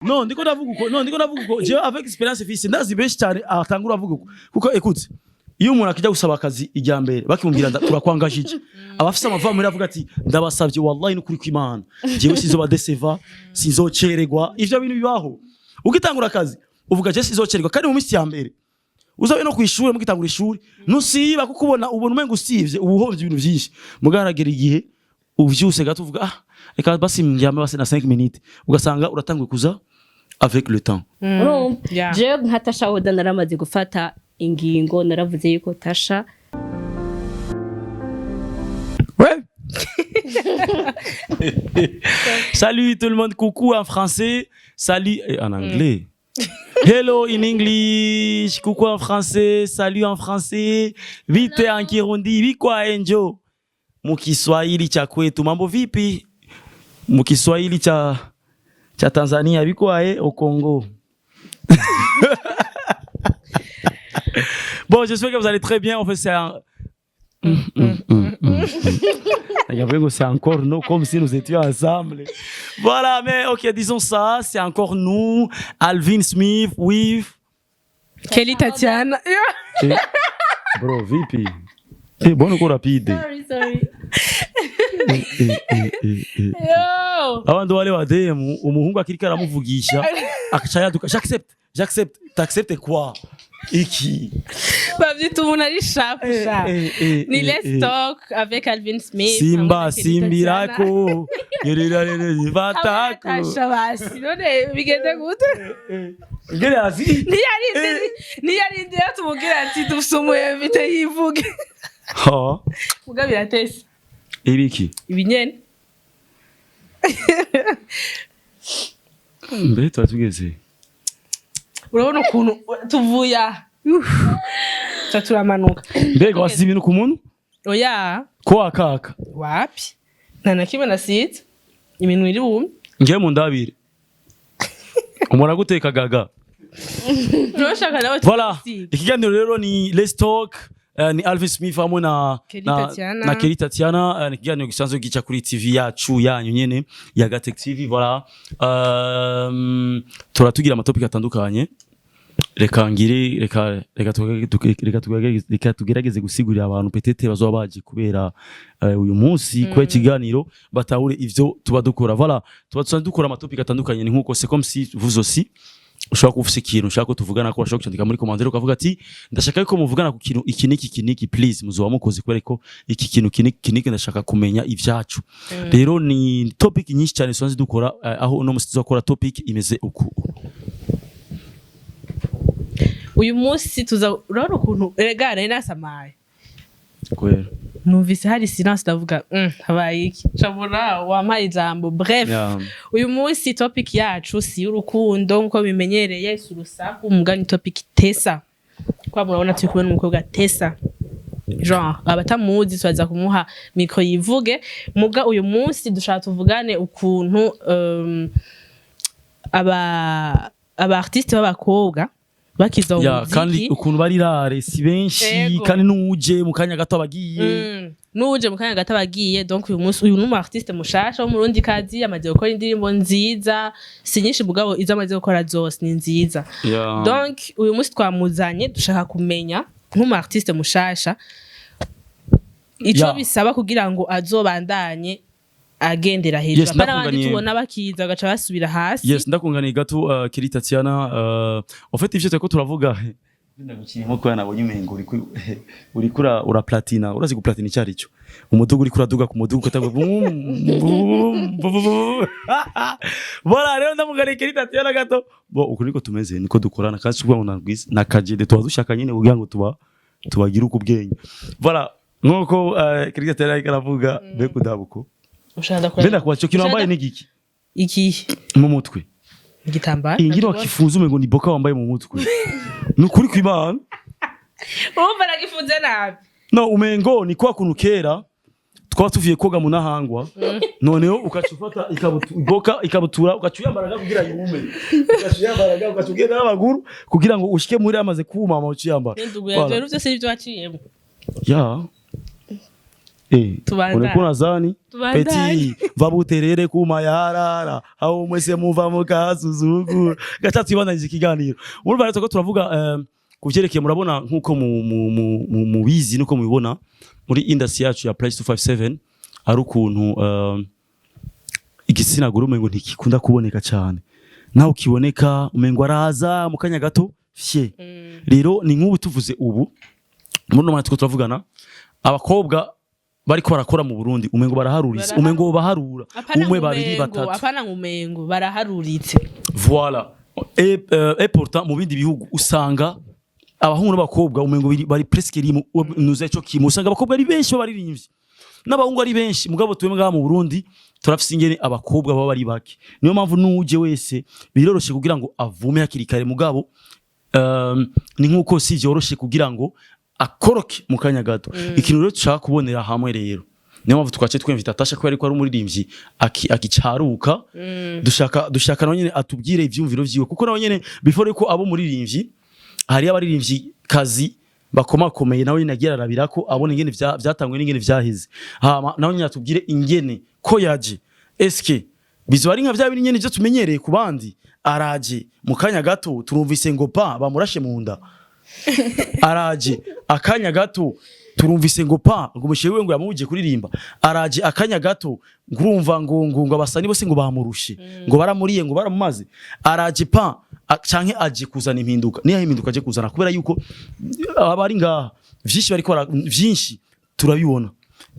No, ndiko ndavuga uko, no, ndiko ndavuga uko jewe avec expérience fise, ndazi benshi cyane atangura avuga uko, kuko écoute, iyo umuntu akijya gusaba akazi ijya mbere bakimubwira turakwangajije, aba afise amavamuri, avuga ati: "Ndabasabye, wallahi, n'ukuri kw'Imana, jewe sinzoba décevoir, sinzocererwa." Ivyo bintu bibaho ugitangura akazi, uvuga: "Je sinzocererwa." Kandi mu minsi ya mbere uzabe no kwishuri, mugitangura ishuri, nusiba kuko ubona umenga usivye uba uhovye ibintu vyinshi. Mugaragera igihe uvyuse gato, uvuga: "Ah, reka basi ndyame basi na 5 minutes", ugasanga uratanguye kuza avec le temps. Urumva? Yeah. Jewe nka Tasha Oda naramaze gufata ingingo, naravuze yuko Tasha Ouais. Salut tout le monde, coucou en français, salut et en anglais. Hello in English, coucou en français, salut en français, vite en Kirundi, bikwa enjo. Mukiswahili cha kwetu, mambo vipi? Mukiswahili cha Tanzania, bikwa au Congo. Bon, j'espère que vous allez très bien. En fait, c'est un. Regarde, c'est encore nous, comme si nous étions ensemble. Voilà, mais ok, disons ça, c'est encore nous, Alvin Smith, with Kelly Tatiana. Eh, bro, vipi? Eh, bon, uko rapide. Sorry, sorry. Eh, eh, eh, eh, eh. Yo. Abandi wale wa demu, umuhungu akiriko aramuvugisha, akaca yaduka: "J'accepte, j'accepte." T'acceptes quoi? Iki? Bavyita umuntu ari sharp sharp. Eh, eh, Ni eh, Let's eh. Talk avec Alvin Smith. Simba hamwe na Kelly simbirako Tatiana. yererere vatako. Hamwe na Tasha basi. None bigende gute? Ngere hasi. Ntiyarindira tumubwira ati dufise umu invité, yivuge. Ha. Muga biratese. Ibiki? Ibi nyene. Mbe tuba tugeze. Urabona ukuntu tuvuye aha. Tuca turamanuka. Mbega wasize ibintu ku muntu? Oya. Ko wakaka? Wapi, nta na kimwe nasize, iminwa iri bumye. Ngiye mu ndabire umuntu aguteka gaga. Ntushaka nawe. Voilà. Tusiga. Ikiganiro rero ni Let's Talk, ni Alvin Smith hamwe na Kelly na, Tatiana. na Kelly Tatiana. Ni ikiganiro gisanzwe gica kuri TV yacu, yanyu nyene, ya Gatech TV. Voilà, turatugira ama topic atandukanye. Reka ngire, reka tugerageze gusigurira abantu, peut-être bazoba baje kubera uyu munsi, kubera ikiganiro, batahure ivyo tuba dukora. Voilà, tuba dusanzwe dukora ama topic atandukanye. Ni nkuko, c'est comme si vous aussi ushobora kuba ufise ikintu ushaka ko tuvugana, ko ushobora kucyandika muri commentaire, ukavuga ati: "Ndashaka ko muvugana ku kintu iki n'iki, iki n'iki, please." Muzoba mukoze, kubera ko iki kintu iki n'iki, iki n'iki, ndashaka kumenya ivyacu. Rero ni topic nyinshi cyane dusanzwe dukora, aho uno musi tuzakora topic imeze uku. Uyu munsi tuza, urabona ukuntu erega nari nasamaye. Kwera. Numvise hari silence, ndavuga: habaye iki?" Cabura wampaye ijambo. Bref, uyu munsi topic yacu si y'urukundo nkuko bimenyereye, si urusaku umugani, topic tesa kwa murabona turi kumwe n'umukobwa Tesa, genre abatamuzi turaza kumuha micro yivuge. Muga uyu munsi dushaka tuvugane ukuntu aba artiste b'abakobwa bakiza mu Ya, kandi muziki. ukuntu bari rare, si benshi. Ego. Kandi n'uje mu kanya gato abagiye. N'uje mu kanya gato abagiye. Donc uyu munsi uyu ni umu artiste mushasha w'Umurundi kazi, amaze gukora indirimbo nziza, si nyinshi, mugabo izo amaze gukora zose ni nziza. Donc uyu munsi twamuzanye, dushaka kumenya nk'umu artiste mushasha ico bisaba kugira ngo azobandanye agendera hejuru, Yes, apana abandi ndakunganiye. tubona bakiza bagaca basubira hasi. Yes, ndakunganiye gato, Kelly Tatiana. En fait, ivyo turiko turavuga, ndagukirimo ko nabonye umengo uriko ura platina. Urazi guplatina icyo ari cyo? Umudugu uriko uraduga ku mudugu ukatagwa bum, bum, bum, bum. Voilà, rero ndamuganiye Kelly Tatiana gato. Bo uko niko tumeze, niko dukorana, kandi si ukuvuga ngo nagwiza na kajede, tuba dushaka nyine kugira ngo tubagire uko ubwenge. Voilà, nkuko Kelly Tatiana ariko aravuga, mbega udabuko. Ushaka Mbe ndakubaza, ico kintu wambaye ni giki? Ikihe? Mu mutwe. Igitambaro. Ingiro wakifunze umengo ni boka wambaye mu mutwe, ni ukuri kw'Imana. Urumva nagifunze nabi. No, umengo ni kwa kuntu kera twaba tuvuye koga mu Nahangwa, noneho ukaca ufata iboka, ikabutura, ugaca uyambara kugira yume, ugaca uyambara, ugaca ugenda n'amaguru kugira ngo ushike muri amaze kuma, ama uca uyambara. N'indugu Voilà. yawe, rero byose nibyo waciyemo. Ya. Tubandanye. Ulikuwa zani Tubandanye. Petit va buterere kuma yarara aho mwese muva mu kasuzugu gaca. Twibandanije ikiganiro. Urumva rero ko turavuga ku vyerekeye, murabona nkuko mubizi nuko mubibona muri industry yacu ya Plus 257, ari ukuntu igitsina gore umengo ntikikunda kuboneka cyane, naho kiboneka umengo araza mu kanya gato fye. Rero ni nk'ubu tuvuze ubu muri no mwanya turiko turavugana, abakobwa bariko barakora mu Burundi umengo baraharuriza, umengo baharura Apana. umwe, babiri, Ngumengo, batatu. Apana ngumengo baraharuritse. Voilà. Et pourtant mu bindi bihugu usanga abahungu n'abakobwa umengo bari presque rimwe, nuza ico kimwe, usanga abakobwa ari benshi b'abaririmbyi n'abahungu ari benshi. Mugabo twebwe ngaha mu Burundi turafise ingene abakobwa baba bari bake. Niyo mpamvu n'uje wese biroroshe kugira ngo avume hakiri kare, mugabo ni nkuko si vyoroshe kugira ngo akoroke mu kanya gato. Ikintu rero dushaka kubonera hamwe rero, niyo mpamvu twaciye twemvita Tasha kubera ko ari umuririmbyi akicaruka. Dushaka nawe nyene atubwire ivyumviro vyiwe, kuko nawe nyene before ko abo muririmbyi hari abaririmbyi kazi bakomakomeye, nawe nyene agira arabira ko abona ingene vyatanguye n'ingene vyaheze, hama nawe nyene atubwire ingene ko yaje. Eske bizoba ari nka vya bindi nyene ivyo tumenyereye ku bandi? Araje mu kanya gato turumvise ngo pa bamurashe mu nda, araje akanya gato turumvise ngo pa ngo umushewe we ngo yamubuje kuririmba, araje akanya gato ngurumva ngo abasani bose ngo bamurushe, ngo baramuriye, ngo baramumaze, araje pa canke aje kuzana impinduka. Niyo impinduka aje kuzana, kubera yuko abari ngaha vyinshi bariko vyinshi turabibona.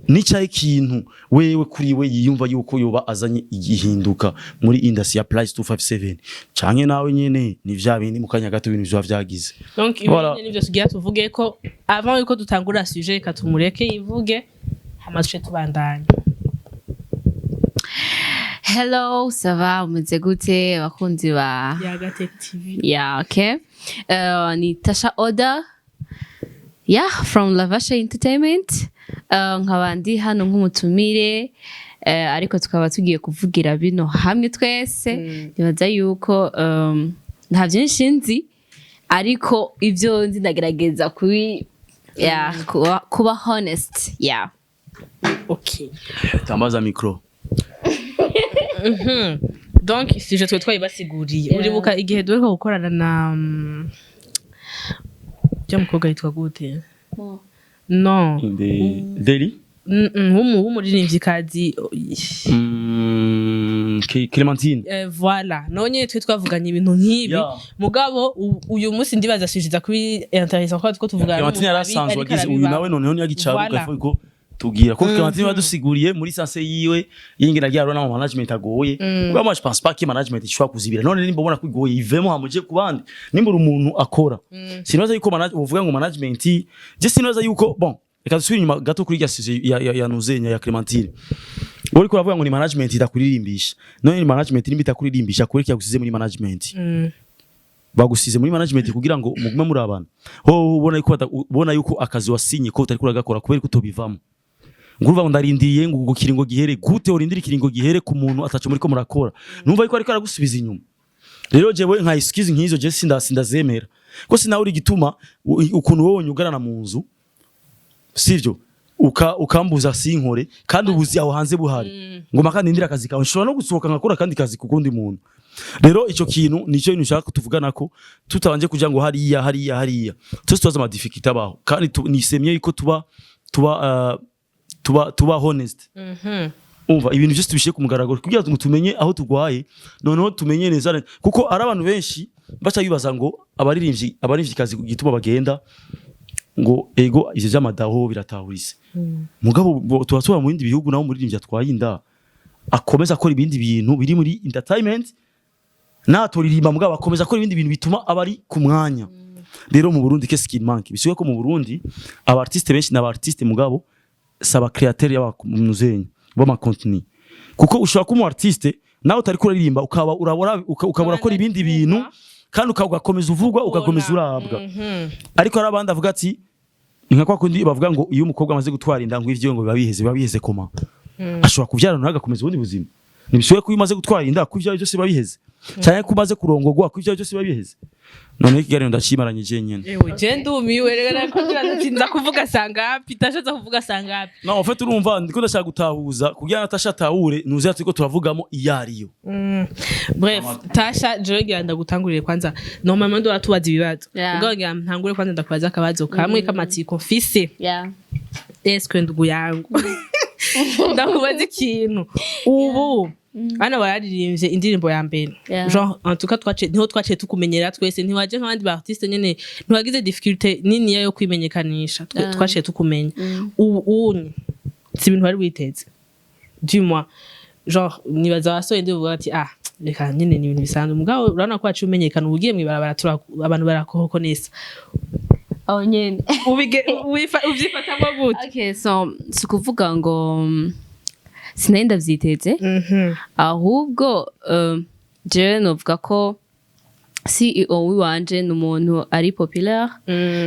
Nicaye ikintu wewe kuri we yiyumva yuko yoba azanye igihinduka muri industry ya Plus 257, canke nawe nyene ni vya bindi mu kanya gato ibintu vyoba vyagize? Donc Voilà. ibi nivyo tugira tuvuge ko avant yuko dutangura sujet, reka tumureke yivuge, hama duce tubandanya. Hello, ça va? Umeze gute abakunzi ba Yagatec TV? Yeah, okay. Ni Tasha Oda. Yeah, from Lavasha Entertainment. Nkaba ndi hano nk'umutumire, ariko tukaba tugiye kuvugira bino hamwe twese. Nibaza yuko nta byinshi nzi, ariko ibyo nzi ndagerageza kubi, yeah, kuba honest. Yeah. Okay. Tambaza micro. Donc sujet twe twayibasiguriye. Uribuka igihe duheruka gukorana na rya mukobwa yitwa gute? No. Deli. W'umuririmvyikazi. Clementine. Voilà, none twe twavuganye ibintu nk'ibi. Mugabo uyu munsi ndibaza sujet iza kubi intéressant kuko tuvugana Clementine n'umuntu yarasanzwe ariko agize uyu arabiba. Nawe noneho ntiyagicaruka. Voilà. Ko tugira ko Clementine badusiguriye muri sense yiwe yingina ryaro na management agoye. Kuba moi je pense pas que management ishobora kuzibira. None nimba ubona ko igoye, ivemo hamuje ku bandi. Nimba uri umuntu akora, sinibaza yuko uvuga ngo management, je sinibaza yuko. Bon, reka dusubire inyuma gato kuri rya sujet ya Nuzenya ya Clementine. Wowe uriko uravuga ngo ni management idakuririmbisha. None ni management nimba itakuririmbisha, kubera iki yagusize muri management? Bagusize muri management kugira ngo mugume muri abantu ho ubona yuko ubona yuko akazi wasinye ko utari kuragakora, kubera ko utobivamo. Ngo uruva ngo ndarindiye ngo kiringo gihere. Gute urindira ikiringo gihere ku muntu ataco muri ko murakora? Numva yuko ariko aragusubiza inyuma. Rero jewe nka excuse nk'izo je sindazemera, ko sinawe uri gituma ukuntu wowe unyugarana mu nzu, sivyo? Ukambuza sinkore kandi ubuzi aho hanze buhari, ngoma kandi ndira akazi kawe. Nshobora no gusohoka nkakora kandi kazi kukundi muntu. Rero ico kintu nico kintu nshaka tuvugana ko tutabanje kuja ngo hariya hariya hariya. Twese tubaza ama difficulté abaho, kandi nisemye yuko tuba honest. Umva, ibintu byose tubishyire ku mugaragaro kugira ngo tumenye aho turwaye, noneho tumenye neza, kuko ari abantu benshi baca bibaza ngo abaririmbyi gituma bagenda ngo ego ivyo vy'amadaho biratahurise. Mugabo tuba tuba mu bindi bihugu naho umuririmbyi atwaye inda akomeza akora ibindi bintu biri muri entertainment, natoririmba, mugabo akomeza akora ibindi bintu bituma aba ari ku mwanya. Rero mu Burundi, qu'est-ce qu'il manque? Bisubiye ko mu Burundi aba artiste benshi n'aba artiste, mugabo saba créateur y'aba muzenya b'ama contenu, kuko ushobora kuba umu artiste nawe utari kuririmba, ukaba urabora ukabura akora ibindi bintu kandi ugakomeza uvugwa, ugakomeza urabwa. Ariko hari abandi avuga ati ni nka kwa kundi bavuga ngo iyo umukobwa amaze gutwara inda ngo ivyo ngo biba biheze. Biba biheze koma? Ashobora kubyara nawe agakomeza ubundi buzima. Ntibishoboye ko iyo umaze gutwara inda ko ivyo byose biba biheze. Canke ko umaze kurongorwa, ko ivyo byose biba biheze? Noneho ikiganiro ndacimaranye jenyene. Ewe, je ndumiwe rero, nariko ndibaza nza kuvuga sangapi, tashatse kuvuga sangapi. No, en fait, urumva ndiko ndashaka gutahuza kugira ngo Natasha atahure nuze turiko turavugamo iyo ariyo. Bref, Tasha, jewe ngira ndagutangurire kwanza. Normalement ndo tubaza ibibazo. Ubwo ngira ntangure kwanza ndakubaza akabazo kamwe k'amatsiko mfise. Eske ndugu yangu, ndakubaza ikintu: ubu hano bararirimbye indirimbo ya mbere, genre, en tout cas twaciye, niho twaciye tukumenyera twese. Ntiwaje nk'abandi ba artiste nyene, ntiwagize difficulté niniya yo kwimenyekanisha. Twaciye tukumenya. Ubu unye si ibintu wari witeze, du moins, genre nibaza wasohoye ndivuga ati: "Ah, reka nyene, ni ibintu bisanzwe." Mugabo urabona ko waciye umenyekana, ubu ugiye mw'ibarabara abantu barakohokonesa. Aho nyene. Ubyifatamo gute? Okay, so si ukuvuga ngo sinari ndavyiteze, ahubwo jewe novuga ko CEO wiwanje ni umuntu ari populaire.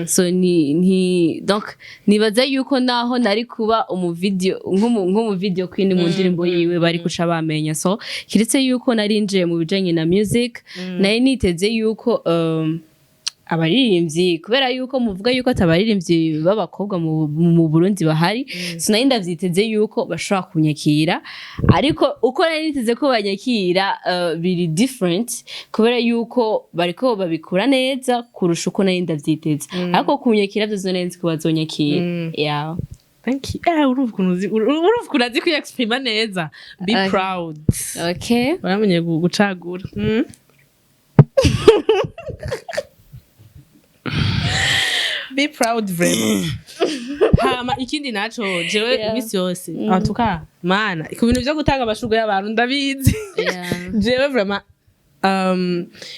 So ni nti donc nibaza yuko naho nari kuba umu video nk'umu video queen mu ndirimbo yiwe, bari kuca bamenya. So kiretse yuko nari nje mu bijanye na music, nari niteze yuko abaririmbyi, kubera yuko muvuga yuko atabaririmbyi b'abakobwa mu Burundi bahari, sinari ndavyiteze yuko bashobora kunyakira. Ariko uko nari niteze ko banyakira biri different, kubera yuko bariko babikora neza kurusha uko nari ndavyiteze. Ariko kunyakira vyo nari nzi ko bazonyakira, yeah. Thank you. Eh, urumva ukuntu azi kwiyexprima neza. Be proud. Okay. Waramenye gucagura. Be proud vraiment. Hama ikindi naco, jewe imisi yose, en tout cas, mana, ku bintu vyo gutanga amashurwe y'abantu ndabizi. Jewe vraiment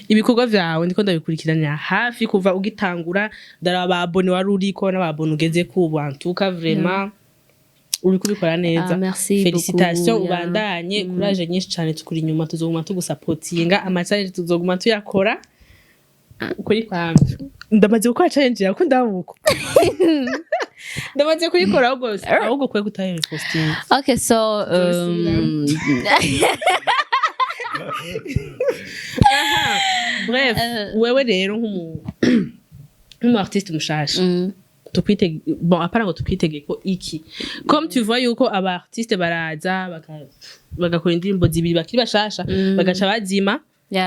ibikorwa vyawe ndiko ndabikurikiranira hafi kuva ugitangura, ndaraba abone wari uriko n'ababone ugeze kubu. En tout cas, vraiment uri kubikora neza. Ah, merci Félicitations. beaucoup, yeah. Ubandanye, courage nyinshi cane, tukuri inyuma, tuzoguma tugusapotinga, ama challenge tuzoguma tuyakora. Ukuri kwamve, ndamaze gukora challenge yawe ko ndabuko ndamaze kuyikora, ahubwo kwe kutayipostinga. Okay, so Bref, wewe rero nk'umu artiste mushasha, tukwitege, bon, apana ngo tukwitege ko iki, comme tu vois yuko aba artiste baraza bagakora indirimbo zibiri bakiri bashasha, bagaca bazima,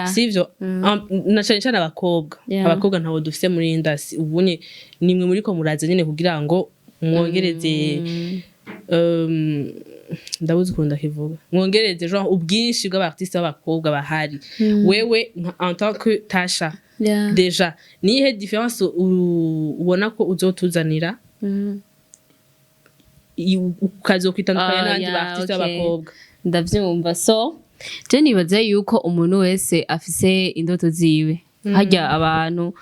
sivyo? Na cane cane abakobwa. Abakobwa ntabo dufise muri industry ubunye, nimwe muriko muraza nyene kugira ngo mwongereze, ndabuze ukuntu ndakivuga, mwongereze genre ubwinshi bw'aba artiste b'abakobwa bahari. Wewe en tant que Tasha, déjà niyihe différence ubona ko uzotuzanira ukazokwitandukanya Ah, n'abandi yeah, ba artiste b'abakobwa? Ndavyumva. So je nibaza yuko umuntu wese afise indoto ziwe. Harya abantu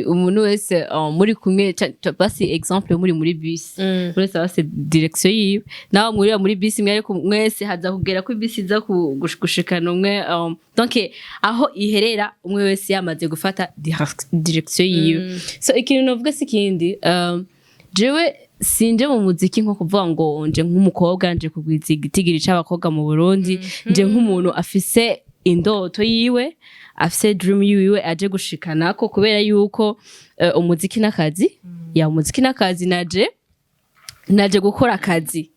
umuntu wese muri kumwe, basi exemple muri bus, buri wese aba afise direction yiwe. Nawe mwurira muri bisi imwe, ariko mwese haza kugera ko bisi iza gushikana umwe, donc aho iherera, umwe wese yamaze gufata direction yiwe. So ikintu novuga si ikindi, jewe sinje mu muziki nko kuvuga ngo nje nk'umukobwa nje kugwiza igitigiri c'abakobwa mu Burundi. Nje nk'umuntu afise indoto yiwe, afise dream yiwe aje gushikanako, kubera yuko umuziki n'akazi ya umuziki n'akazi. Naje gukora akazi,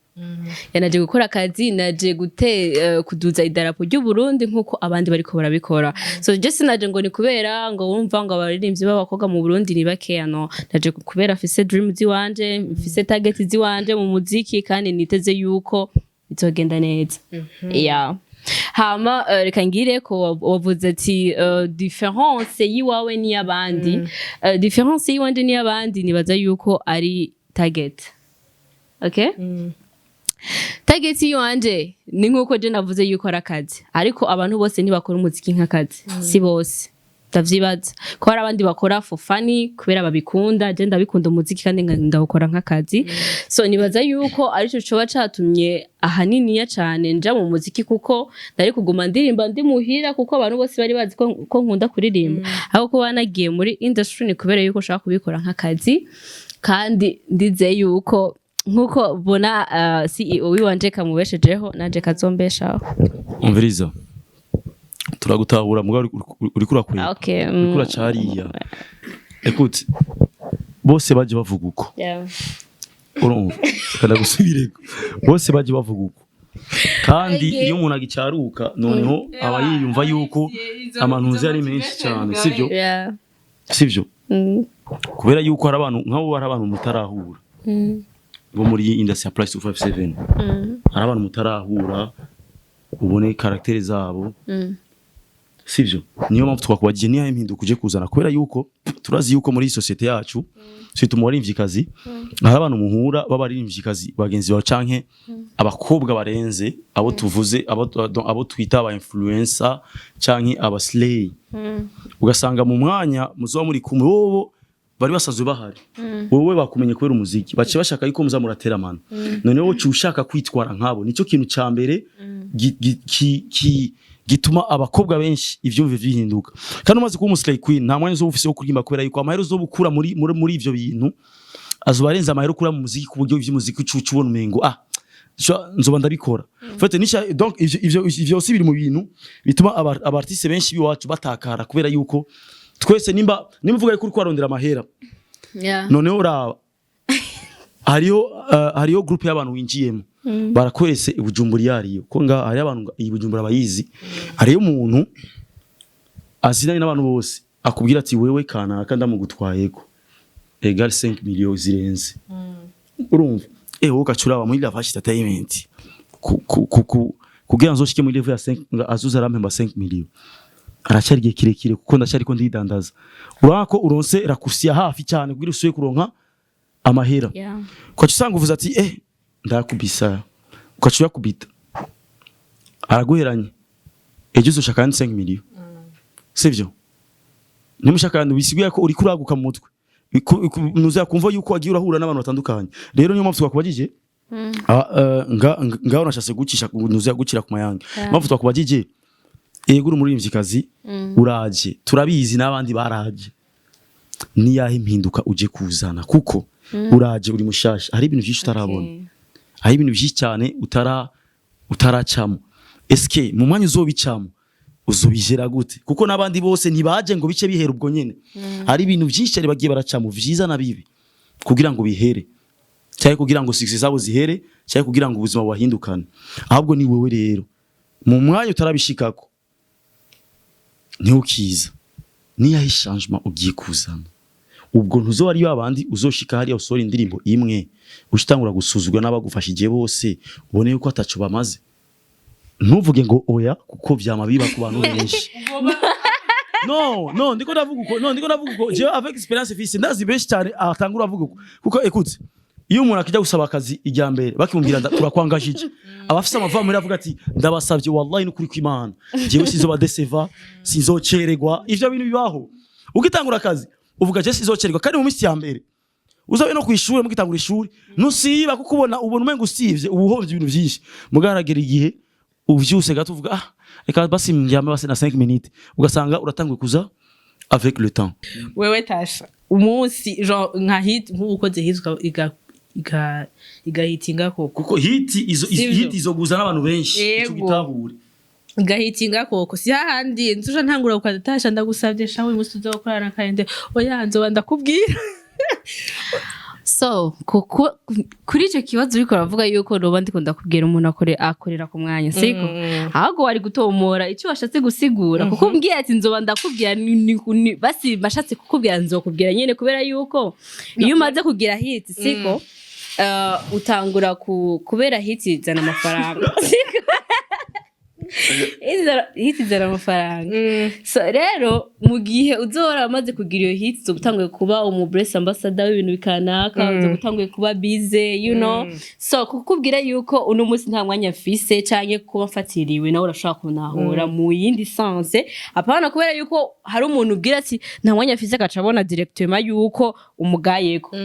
ya naje gukora akazi, naje gute kuduza idarapo ry'u Burundi nkuko abandi bariko barabikora. So je sinaje ngo ni kubera ngo wumva ngo abaririmbyi b'abakobwa mu Burundi ni bakeya. No, naje kubera mfise dream ziwanje, mfise target ziwanje mu muziki, kandi niteze yuko bizogenda neza, yeah. Hama reka ngire ko wavuze ati différence yiwawe n'iy'abandi. Différence yiwanje n'iy'abandi, nibaza yuko ari target. Okay, target yiwanje ni nkuko je navuze yuko ari akazi, ariko abantu bose ntibakora umuziki nk'akazi, si bose, ndavyibaza ko hari abandi bakora for funny kubera babikunda. Je ndabikunda umuziki kandi ndawukora nk'akazi. So nibaza yuko arico coba catumye ahaniniya cane nja mu muziki, kuko nari kuguma ndirimba ndi muhira, kuko abantu bose bari bazi ko nkunda kuririmba. Ariko kuba nagiye muri industry ni kubera yuko nshaka kubikora nk'akazi, kandi ndizeye yuko nkuko bona CEO wiwanje kamubeshejeho, nanje kazombeshaho. Umviriza. Turagutahura, mugabo uriko urakwega. Okay. Uriko uracariya. Écoute, bose baje bavuga uko. Urumva, reka ndagusubireko, bose baje bavuga uko kandi iyo umuntu agicaruka, noneho aba yiyumva yuko amantuzi ari menshi cyane, sibyo? Yeah. Sibyo? Mm. Kubera yuko hari abantu nk'abo, hari abantu mutarahura bo muri iyi industry ya Plus 257. Hari abantu mutarahura, ubone caractère zabo. Sivyo? Niyo mpamvu twakubajije niyo impinduka uje kuzana, kubera yuko turazi yuko muri iyi société yacu, surtout mu baririmvyikazi, hari abantu muhura b'abaririmvyikazi bagenzi bawe canke abakobwa barenze abo tuvuze, abo twita aba influencer canke aba slay, ugasanga mu mwanya muzoba muri kumwe, wowe bari basanzwe bahari, wowe bakumenye kubera umuziki, baciye bashaka yuko muza murateramana. Noneho wowe ushaka kwitwara nkabo. Nicyo kintu ca mbere gituma abakobwa benshi ivyumve bihinduka. Kandi umaze kuba umuslay queen, nta mwanya uzoba ufise wo kuririmba, kubera yuko amahera uzoba ukura muri ivyo bintu azoba arenze amahera ukura mu muziki, ku buryo ivy'umuziki uca ubona umengo ah nzoba ndabikora. En fait nisha donc ivyo aussi biri mu bintu bituma aba artiste benshi biwacu batakara, kubera yuko twese nimba uvuga yuko uriko arondera amahera, noneho uraba hariho groupe y'abantu winjiyemo, barakwerese ibujumbura yariyo ko nga hariyo abantu iyi Bujumbura bayizi. Hariyo umuntu azinanye n'abantu bose, akubwira ati: "Wewe kanaka ndamugutwayeko égal 5 millions zirenze." Urumva, wowe ugacuraba muri La Vache Entertainment kugira nzoshike muri level ya 5, azuza arampemba 5 millions, aracyari igihe kirekire kuko ndacyariko ndidandaza. Urabona ko uronse raccourci ya hafi cyane kugira usuye kuronka amahera. Ukaca usanga uvuze ati: "Eh, ndakubisa." Ukaca uyakubita, araguheranye, ejo uzoshaka ayandi 5 millions, sivyo? Nimushaka ayandi, bisiguye ko uriko uraguka mu mutwe. Nuza kumva yuko wagiye urahura n'abantu batandukanye. Rero niyo mpamvu twakubajije. Ngaho nashatse gucisha, nuza gucira ku mayange. Mpamvu twakubajije, yego uri umuririmvyikazi, uraje, turabizi n'abandi baraje, niyahe impinduka uje kuzana? Kuko uraje uri mushasha, hari ibintu byinshi utarabona, hari ibintu byinshi cyane utaracamo. Eske mu mwanya uzobicamo uzobijera gute? Kuko n'abandi bose ntibaje ngo bice bihera ubwo nyene. Hari ibintu byinshi cyane bagiye baracamo, vyiza na bibi, kugira ngo bihere, cyangwa kugira ngo success zabo zihere, cyangwa kugira ngo ubuzima bubahindukane. Ahubwo ni wewe rero, mu mwanya utarabishikako, ntiukiza, niyahe changement ugiye kuzana? Ubwo ntuzoba ari babandi uzoshika hariya, usohora indirimbo imwe, ushitangura gusuzugwa n'abagufashije bose, ubone yuko ataco bamaze. Ntuvuge ngo oya, kuko vyama biba ku bantu benshi. No, ndiko ndavuga uko, no, ndiko ndavuga uko jewe avec expérience fise, ndazi benshi cyane atangura avuga uko. Kuko écoute, iyo umuntu akijya gusaba akazi ijya mbere, bakimubwira "Turakwangajije", aba afise amavamuri, avuga ati: "Ndabasabye, wallahi n'ukuri kw'Imana, jewe sinzoba décevoir, sinzocererwa." Ivyo bintu bibaho ugitangura akazi, uvuga: "Je sinzocererwa." Kandi mu minsi ya mbere uzabe no kwishuri, mugitangura ishuri, ntusiba, kuko ubona umenga usivye uba uhovye ibintu vyinshi. Mugaragera igihe uvyuse gato, uvuga: "Ah, reka basi ndyame basi na 5 minutes", ugasanga uratanguye kuza avec le temps. Wewe Tasha, umunsi genre nka hit, nk'ubu ukoze hit igahitinga koko. Kuko hit izo Sivyo. Hit izoguza n'abantu benshi, ico gitahure. Igahitinga koko, si hahandi nzuja ntangura kukaza: "Tasha, ndagusabye sha, uyu munsi tuzokorana." Kandi oya, nzoba ndakubwira. So kuko kuri icyo kibazo uriko uravuga yuko noba ndiko ndakubwira umuntu akorera ku mwanya, siko? Ahubwo wari gutomora icyo washatse gusigura, kuko umbwiye ati nzoba ndakubwira, basi bashatse kukubwira nzokubwira nyene, kubera yuko iyo umaze kugira hit, siko, utangura kubera hit izana amafaranga, siko? Hit izana amafaranga. So rero mu gihe uzohora wamaze kugira iyo hit, uzoba utanguye kuba umu brand ambassador w'ibintu bikanaka, uzoba utanguye kuba busy. So kukubwira yuko uno munsi nta mwanya mfise canke kuba mfatiriwe, nawe urashobora kunahura mu yindi sens. Apana kubera yuko hari umuntu ubwira ati nta mwanya mfise, agaca abona directement yuko umugayeko.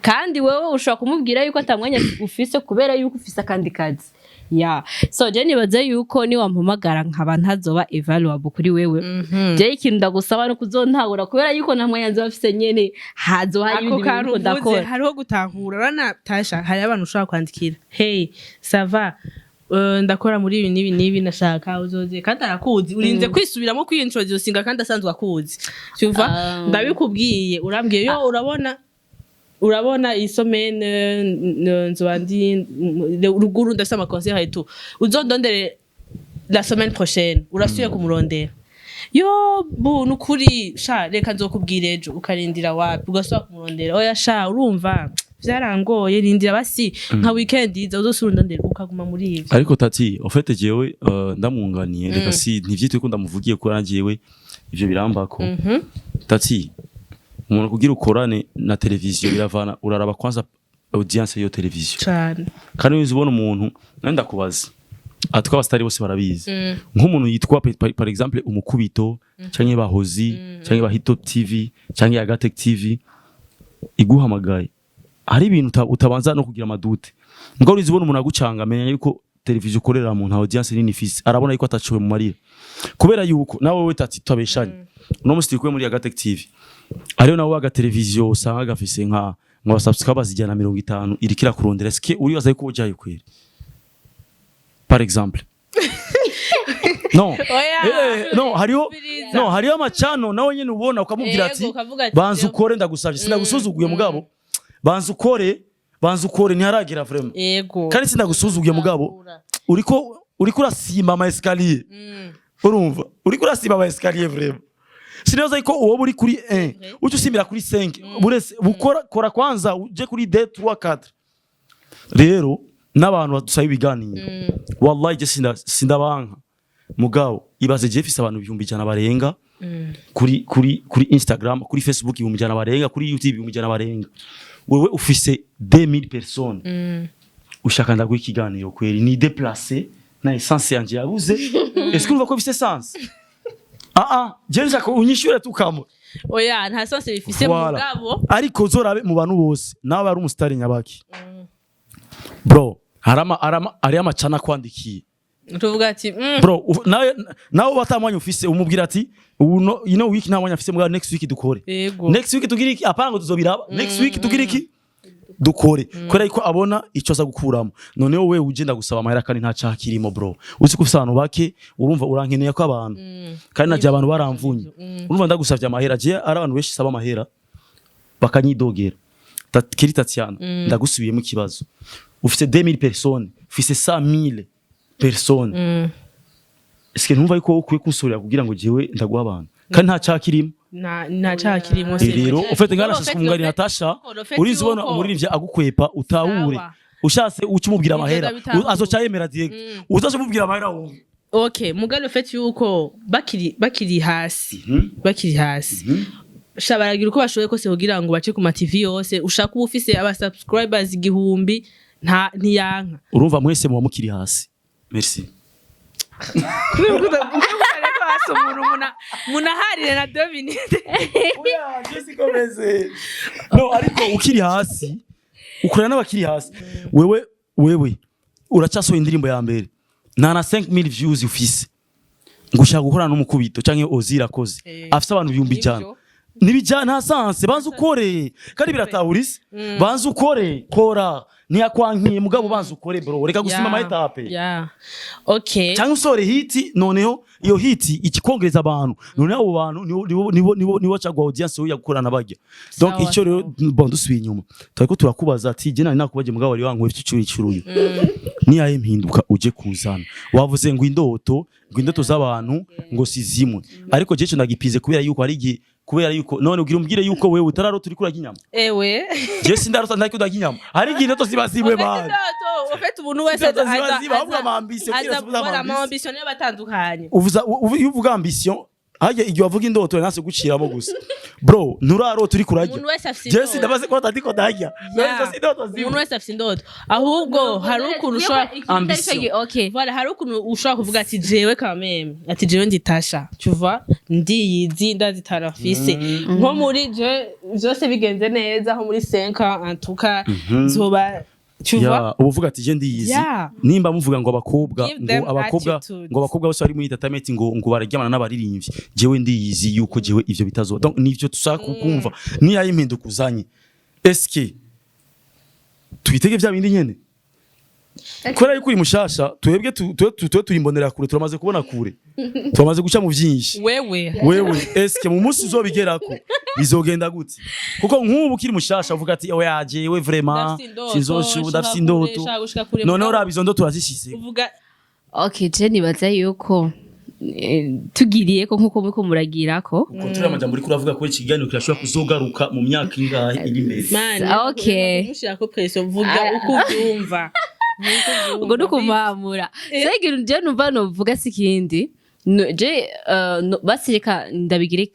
Kandi wewe ushobora kumubwira yuko ata mwanya ufise kubera yuko ufise akandi kazi ya. So je nibaza yuko niwampamagara nkaba ntazoba available kuri wewe, je ikintu ndagusaba no kuzontahura, kubera yuko nta mwanya nzoba mfise nyene, hazoba hari Ako ibindi bintu kantu ndiko uvuze, ndakora. Hariho gutahura. Urabona Tasha, hari abantu ushobora kwandikira: "Hey, ça va?" Ndakora muri ibi n'ibi n'ibi, nashaka uzoze, kandi arakuzi. Urinze kwisubiramo, kwiyintroducinga, kandi asanzwe akuzi, tuva. Ndabikubwiye, urambwiye yo, urabona iyi semaine nzoba ndi ruguru, ndafise ama concert et tout, uzondondere la semaine prochaine. Urasubiye kumurondera, yo bu nukuri sha, reka nzokubwira ejo. Ukarindira, wapi. Ugasubira kumurondera, oya sha, urumva vyarangoye, rindira basi nka weekend iza uzosubira undondera. Ukaguma muri ivyo. Ariko tati, en fait jewe ndamwunganiye, reka si ntivyitwe ko ndamuvugiye, ko jewe ivyo birambako. Tati, umuntu kugira ukorane na televiziyo biravana, uraraba kwanza audience y'iyo televiziyo. Cane. Kandi iyo ubona umuntu, nandi ndakubaza, atwa abasitari bose barabizi, nk'umuntu yitwa par exemple Umukubito, canke Bahozi, canke ba Hitop TV, canke Agatec TV iguhamagaye, hari ibintu utabanza no kugira ama doutes. Mbwa urizi ubona umuntu agucanga, menya yuko televiziyo ukorera mu nta audience nini ifise, arabona yuko ataciwe mu marira. Kubera yuko nawe we tati tutabeshanye, uno musi turi kumwe muri Agatec TV, ariyo nawe aga televiziyo usanga gafise nka subscribers 150, iriko irakurondera, eske uribaza yuko ujayo kweri, par exemple? No. Oya. No, hariho Ubiriza. no hariho amacano nawe nyene ubona ukamubwira ati ukavuga ati, banza ukore, ndagusavye, sinagusuzuguye, mugabo banza ukore, banza ukore, ntiharagera vraiment. Kandi sinagusuzuguye, mugabo uriko urasimba ama escalier. Urumva uriko urasimba ama escalier vraiment. Sinibaza yuko uwo uri kuri 1 uca usimbira kuri 5. Burese bukora, kora kwanza uje kuri 2, 3, 4. Rero n'abantu badusaba ibiganiro, wallahi je sindabanka, mugabo ibaze je mfise abantu 100,000 barenga kuri Instagram, kuri Facebook 100,000 barenga, kuri YouTube 100,000 barenga, wewe ufise 2000 personnes. Ushaka ndaguha ikiganiro kweri, ni déplacer na essence yanje yabuze. Est-ce que urumva ko bifise sens? Ah ah, je nshaka unyishure tukamo. Oya, nta sens bifise. Voilà. Mugabo Ariko uzorabe mu bantu bose, nawe ari umusitari nyabaki, bro, harama ari amacana akwandikiye. Tuvuga ati Bro, nawe batamwanya ufise, umubwira ati ubu no ino week nta mwanya afise, mugabo next week dukore. Next week tugira iki? Apana ngo tuzobiraba next week, tugira iki? Dukore, kubera yuko abona icyo aza gukuramo. Noneho wewe ugenda gusaba amahera kandi nta cyaha kirimo, bro, uzi ko ufise abantu bake, urumva urankeneye ko abantu, kandi nagiye abantu baramvunye. Urumva ndagusavye amahera, je ari abantu benshi saba amahera bakanyidogera. Kiri Tatiana, ndagusubiyemo ikibazo: ufise 2000 personnes, ufise 100000 personnes, est-ce que ntumva yuko wowe ukwiye kunsorera kugira ngo jewe ndaguha abantu kandi nta cyaha kirimo? Nta cyaha kirimo. Rero ufite ngarashase kumwunganira Natasha, urizi ubona umuririmbyi agukwepa, utahure. Sawa. Ushatse uca umubwira amahera, ndabitahura. Azoca yemera direct. Uzaca umubwira amahera wumve. Okay, mugabo ufite yuko bakiri hasi sha, baragira uko bashoboye kose kugira ngo bace ku ma TV yose. Ushaka uba ufise aba subscribers 1000, nta ntiyanka. Urumva mwese muba mukiri hasi. Merci. Hasi umuntu munaharire na 2 minutes. Oya, Jessica meze. No, ariko ukiri hasi ukorana n'abakiri hasi. Wewe uracasohoye indirimbo ya mbere, nta na 5000 views ufise, ngo ushaka gukorana n'Umukubito canke Ozira akoze afise abantu 100,000. Nivyo. Nibijana, nta sens. Banza ukore, kandi biratahura isi. Banza ukore, kora, ntiyakwankiye, mugabo banza ukore, bro, reka gusima ama étapes. Yeah, okay. Cyangwa usore hit, noneho iyo hit ikikongereza abantu, noneho abo bantu nibo cagwa audience yo gukorana bajya. Donc icyo rero, bon, dusubiye inyuma, turiko turakubaza ati je nari nakubaje, mugabo wari wankuye icyo icuruye, niyaye mpinduka uje kuzana, wavuze ngo indoto, ngo indoto z'abantu ngo si zimwe, ariko je cyo ndagipize, kubera yuko hari igihe, kubera yuko none ugira umbwire yuko wewe utararota uriko urarya inyama. Ewe. Je sindarota ndariko ndarya inyama. Hari igihe indoto ziba zimwe, man. Ufite umuntu wese Indoto ziba ziba, ahubwo ama ambition, aza kira zibuza voilà, ama ambition. Ama ambition niyo batandukanye. Uvuza iyo uvuga ambition, harya igihe wavuga indoto nase guciramo gusa, bro, nturarota uriko urarya. Umuntu wese afise Je indoto. sindabaze ko atandiko ndarya. None izo si indoto Umuntu zimwe? wese afise indoto, ahubwo hari ukuntu ushobora Ambition. Okay. Voilà, hari ukuntu ushobora kuvuga ati jewe quand même, ati jewe nditasha, tu vois, ndiyizi, ndazitara mfise, nko muri je vyose bigenze neza, nko muri 5 ans en tout cas nzoba, tu vois. Ya, uba uvuga ati je ndiyizi. Nimba muvuga ngo abakobwa Give them ngo abakobwa attitude. ngo abakobwa bose bari muri entertainment ngo bararyamana n'abaririmbyi, jewe ndiyizi yuko jewe ivyo bitazoba. Donc nivyo tushaka kukumva, niyaye impinduka uzanye, eske twitege vya bindi nyene? Kubera yuko uri mushasha, twebwe twe turi imbonera kure, turamaze kubona kure, turamaze guca mu vyinshi. Wewe. Wewe, eske mu munsi uzobigerako bizogenda gute? Kuko nk'ubu ukiri mushasha uvuga ati: "Oya, jewe vraiment Ndafise indoto, sinzoshuba, ndafise nshaka indoto." kure, nshaka gushika kure, Noneho mugabo- raba izo ndoto urazishyize. Uvuga. Okay, je nibaza yuko tugiriye ko nkuko muriko muragirako. Contrôle amajambo uriko uravuga, ko iki kiganiro kirashobora kuzogaruka mu myaka ingahe iri imbere. Man, Okay. kumushirako pression, vuga uko uvyumva. Vuga uko uvyumva. Ubwo ni ukumamura. So ikintu je numva novuga si ikindi. Je basi reka ndabigire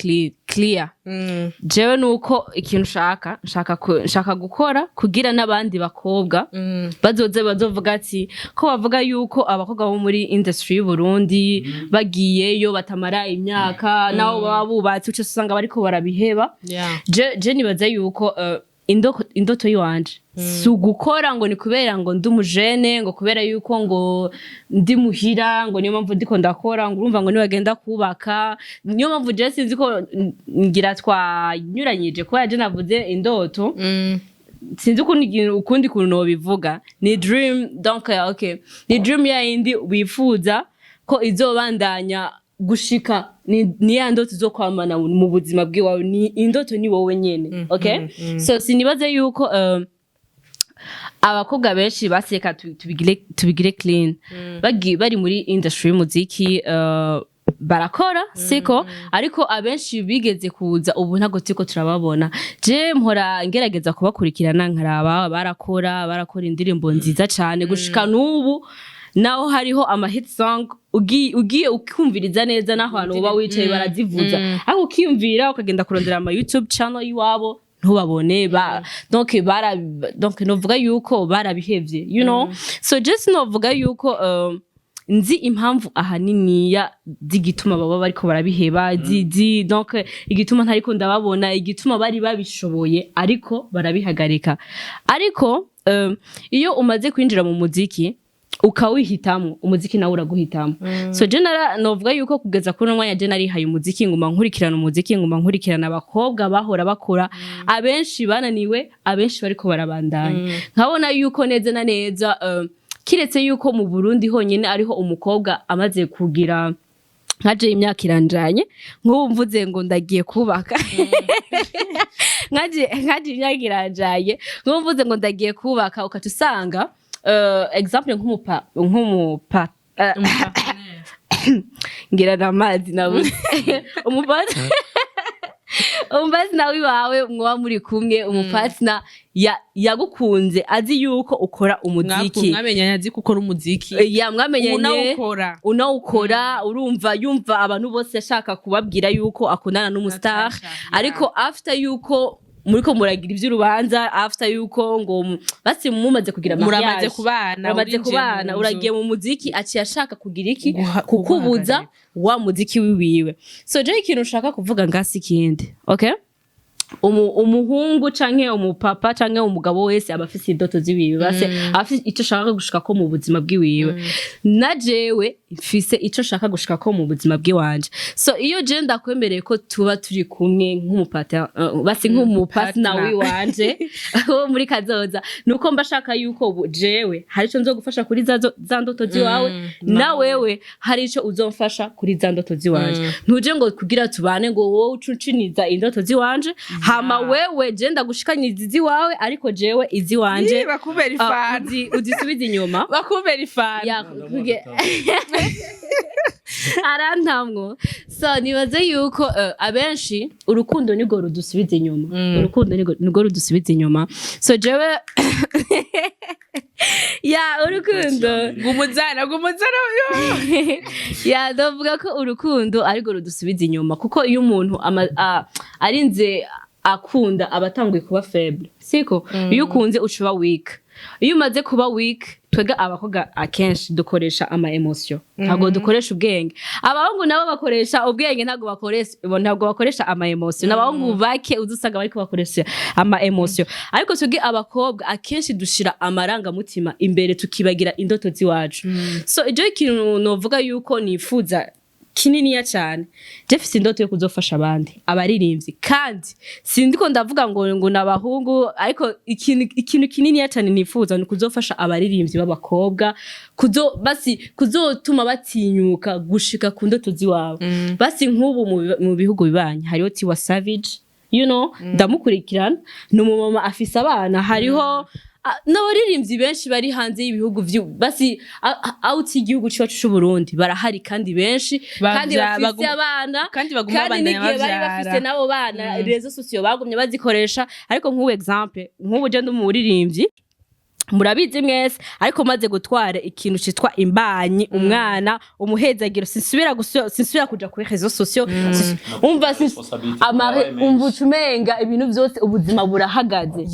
clear. Jewe nuko ikintu nshaka gukora kugira n'abandi bakobwa bazoze bazovuga ati ko bavuga yuko abakobwa bo muri industry y'u Burundi bagiyeyo batamara imyaka, nabo baba bubatse, uca usanga bariko barabiheba. Je nibaza yuko indoto yiwanje si ugukora ngo ni kubera ngo ndi umujene, ngo kubera yuko ngo ndi muhira, ngo niyo mpamvu ndiko ndakora, ngo urumva ngo nibagenda kubaka. Niyo mpamvu je sinzi ko ngira twanyuranyije, kubera je navuze indoto. Sinzi ukundi kuntu nobivuga. Ni dream, donc okay, ni dream ya yindi wifuza ko izobandanya gushika, ni ya ndoto izokwamana mu buzima bwiwawe, ni indoto ni wowe nyene. Okay, so sinibaze yuko abakobwa benshi baseka tubigire clean, bari muri industry y'umuziki, barakora siko, ariko abenshi bigeze kuza ubu ntabwo turiko turababona. Je mpora ngerageza kubakurikirana nkaraba barakora indirimbo nziza cane gushika n'ubu, naho hariho ama hit song ugiye ukumviriza neza, naho hantu uba wicaye barazivuza, ariko ukiyumvira ukagenda kurondera ama YouTube channel y'iwabo ntubabone. Ba donc bara donc novuga yuko barabihevye. So just novuga yuko nzi impamvu ahaniniya z'igituma baba bariko barabiheba, donc igituma ntariko ndababona, igituma bari babishoboye ariko barabihagarika. Ariko iyo umaze kwinjira mu muziki ukawihitamo, umuziki nawe uraguhitamo. So je nara novuga yuko kugeza kuri uno mwanya je narihaye umuziki, nguma nkurikirana umuziki, nguma nkurikirana abakobwa bahora bakora. Abenshi bananiwe, abenshi bariko barabandanya, nkabona yuko neza na neza kiretse yuko mu Burundi honyine ariho umukobwa amaze kugira nkaje imyaka iranjanye, nk'ubu mvuze ngo ndagiye kubaka, nkaje imyaka iranjanye, nk'ubu mvuze ngo ndagiye kubaka, ukaca usanga exemple nk'umupa ngira n'amazi nabuze, umupartner wiwawe mwoba muri kumwe, umupartner yagukunze azi yuko ukora umuziki. Mwamenyanye azi ko ukora umuziki. Ya, mwamenyanye Unawukora. Unawukora, urumva yumva abantu bose ashaka kubabwira yuko akundana n'umustar. Natasha, yeah. Ariko after yuko muriko muragira ivy'urubanza, after yuko ngo basi mumaze kugira Muramaze mariage, kubana, muramaze urinjiye mu kubana, nzu. uragiye mu muziki, aciye ashaka kugira iki? Kukubuza Kuguhagarika. wa muziki wiwiwe. So je ikintu ushaka kuvuga ngasi ikindi, okay, umuhungu canke umupapa canke umugabo wese aba afise indoto ziwiwe, base aba afise ico ashaka gushikako mu buzima bwiwiwe. Na jewe mfise ico shaka gushikako mu buzima bwiwanje. So iyo je ndakwemereye ko tuba turi kumwe nk'umupata, basi nk'umupartner Partner. wiwanje wo muri kazoza, nuko mba shaka yuko ubu jewe hari ico nzogufasha kuri za ndoto ziwawe, na wewe hari ico uzomfasha kuri za ndoto ziwanje. Ntuje ngo kugira tubane ngo wowe ucuciniza indoto ziwanje, hama wewe je ndagushikanyiza iziwawe, ariko jewe iziwanje Ih, bakubera ifana. Uzisubize inyuma. Bakubera ifana. Ya, arantamwo. So nibaze yuko abenshi urukundo nirwo rudusubiza inyuma. Urukundo nirwo rudusubiza inyuma. So jewe ya urukundo Gumuzana, gumuzana yo. Ya, ndavuga ko urukundo arirwo rudusubiza inyuma, kuko iyo umuntu arinze akunda aba atanguye kuba faible, siko? Iyo ukunze uca uba weak. Iyo umaze kuba weak, twebwe abakobwa akenshi dukoresha ama emotion, ntabwo dukoresha ubwenge. Abahungu nabo bakoresha ubwenge, ntabwo bakoresha ama emotion. N'abahungu bake uza usanga bariko bakoresha ama emotion, ariko twebwe abakobwa akenshi dushira amarangamutima imbere, tukibagira indoto ziwacu. So ivyo ikintu novuga yuko nifuza Kininiya cyane, je mfise indoto yo kuzofasha abandi abaririmbyi, kandi sindiko ndavuga ngo nabahungu, ariko ikintu kininiya cyane nifuza ni kuzofasha abaririmbyi b'abakobwa, kuzo basi kuzotuma batinyuka gushika ku ndoto ziwabo. Basi nk'ubu mu bihugu bibanyi hariho Tiwa Savage, ndamukurikirana, ni umumama afise abana. Hariho n'abaririmbyi benshi bari hanze y'ibihugu basi out y'igihugu cyacu c'u Burundi barahari kandi benshi, kandi bafise abana, kandi baguma kandi babandanya n'igihe bari bavyara. Bafise n'abo bana, réseaux sociaux bagumye bazikoresha. Ariko nk'ubu exemple, nk'ubu je ndi umuririmbyi, murabizi mwese, ariko maze gutwara ikintu citwa imbanyi, umwana, umuhezagiro, sinsubira kuja kuri réseaux sociaux. Umva, Responsabilité amare yabaye menshi. Umva, ucumenga ibintu byose, ubuzima burahagaze.